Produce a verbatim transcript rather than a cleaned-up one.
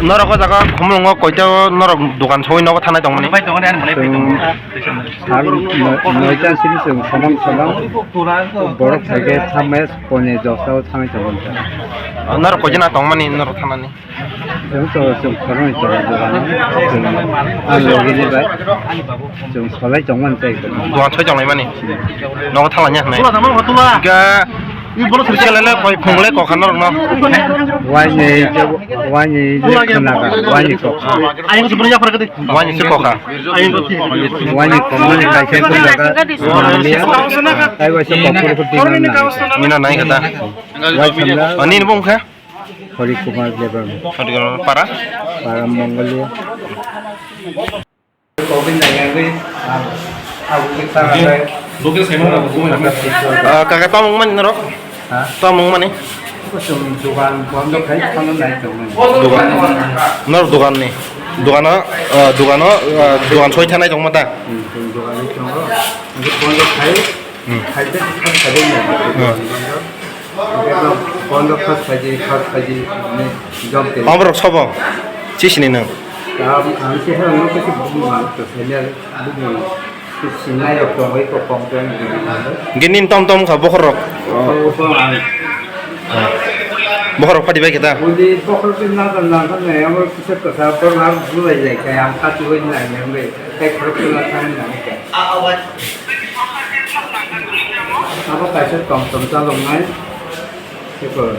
Norok o jaga Khumulwngo koita o norok dogan soi nogo thanai tongmani? Bai tongo, ani malai bai tongo. Sal noi-, noita sini chwng somang somang borok phaikhe thamai pone dosta o thanai tongo. Norok koijana tongmani norok thanani? Chwng to chwng khoroknwi tongo dogano. Chwng ang logini bai. Chwng solai tongmani tei. Dogan soi tonglaimani? Nogo thanglaiya hwnwi. Ga Selele koi phunglai kokha norokno. Waini, waini je khnaga, waini kokha. Ayang sebenarnya apa tadi? Waini se kokha. Ayang tadi. Waini kokmani kaisa khnaga. Taibo se kokha khudi nang. Mina nai kata. Wai samla. Ani ni bung kha? Hari Kumar Debbarma. Hari Kumar para? Para Mongolia. Ah, kaka, tamo wngmani norok? Ha? Tamo wngmani? Kusum dogan bondo khai, phano nai tongmani. Dogan. Norok dogan ni. Dogano, ah, dogano, ah, dogan soi thanai tongma ta? Hmm, chwng dogan ni tongo. Bondo khai. Hmm. Khaisa kisa khabai nai. Hmm. Bondo khas khaji, khas khaji, ne, jom te. Oborok sobo? Chisini nang? Tam, ang kisa ang kisa bumung ang to senior bumung. Sinai rok tongoi ko kong tong. Ginin tom tom kha bokhorok. Oh, ko ang. Bokhorok phadi bai kita. Uli bokhor bin na na na na, ang kisa kisa bokhor bulai lai kaya ang katu lai na yang bai. Kai khorok na thang na. Abo kaisa tongthom chaloknai, eko